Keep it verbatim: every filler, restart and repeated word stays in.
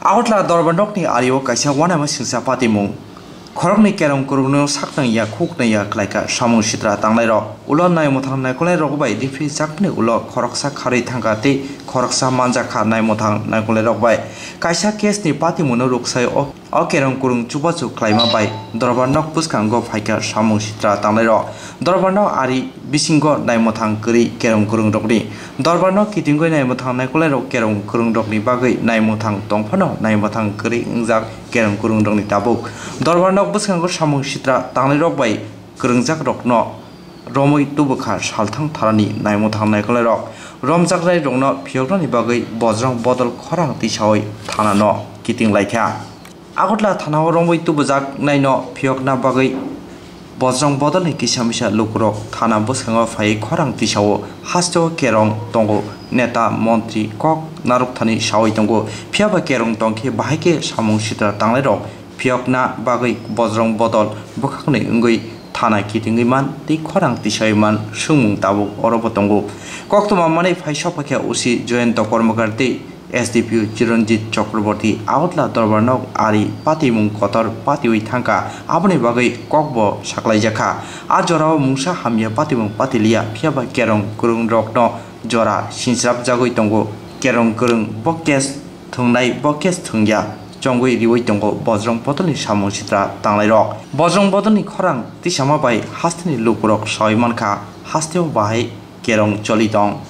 Agartala Dorbar Nokni ario kaisa uanamasingcha patimung. Khoroknwi kerong kwrwngno saknang ya khuknang ya khlaikha samung sitra tangnairok. Ulo naimwthang naikolnairok bai riphijakmani ulo khoroksa kharwi thangkha tei khoroksa manjakha naimwthang naikolnairok bai. Kaisa case ni patimungno rwksai o, o kerong kwrwng chubachu khlaima bai Dorbar Nok bwskango phaikha samung sitra tangnairok. Dorbar Nok ari bisingo naimwthang kwrwi kerong kwrwngrokni. Dorbar Nok kitingwi naimwthang naikolnairok kerong kwrwngrokni bagwi naimwthang tongphano naimwthang kwrwi wngjak kerong kwrwngrokni tabuk. Dorbar Nok bwskango samung sitra tangnairok bai kwrwngjakrokno romwi tubukha salthang tharani naimwthang naikolnairok. Romjaknairokno phiyoknani bagwi bojrong bodol khorang tisawi thanano kiting laikha. Agartala thanao romwi tubujaknaino phiyokna bagwi bojrong bodolni kisa misa lukurok thana bwskango phaiwi khorang tisao. Hasteo kerong tongo, neta, montri kok narwkthani sawi tongo, phiyaba kerong tongkhe bahai khe samung sitra tangnairok phiyokna bagwi bojrong bodol bwkhaknwi wngwi thana kitingwi man tei khorang tisawi man swngmung tabuk orobo tongo. Koktwma manwi phai sokphaikha O C Jayanta Karmakar tei S D P O Chiranjit Chakraborty. Agartala Dorbar Nok ari patimung kotor patiwi thangkha, aboni bagwi kokbo saklaijakha. A jorao mungsa hamya patimung patiliya, phiyaba kerong kwrwngrokno jora sinsrapjagwi tongo. Kerong kwrwng bo case thwngnai, bo case thwngya chongwi riwi tongo bojrong bodolni samung sitra tangnairok. Bojrong bodolni khorang tisama bai hasteni lukurok sawi mankha, hasteo bahai kerong choli tong.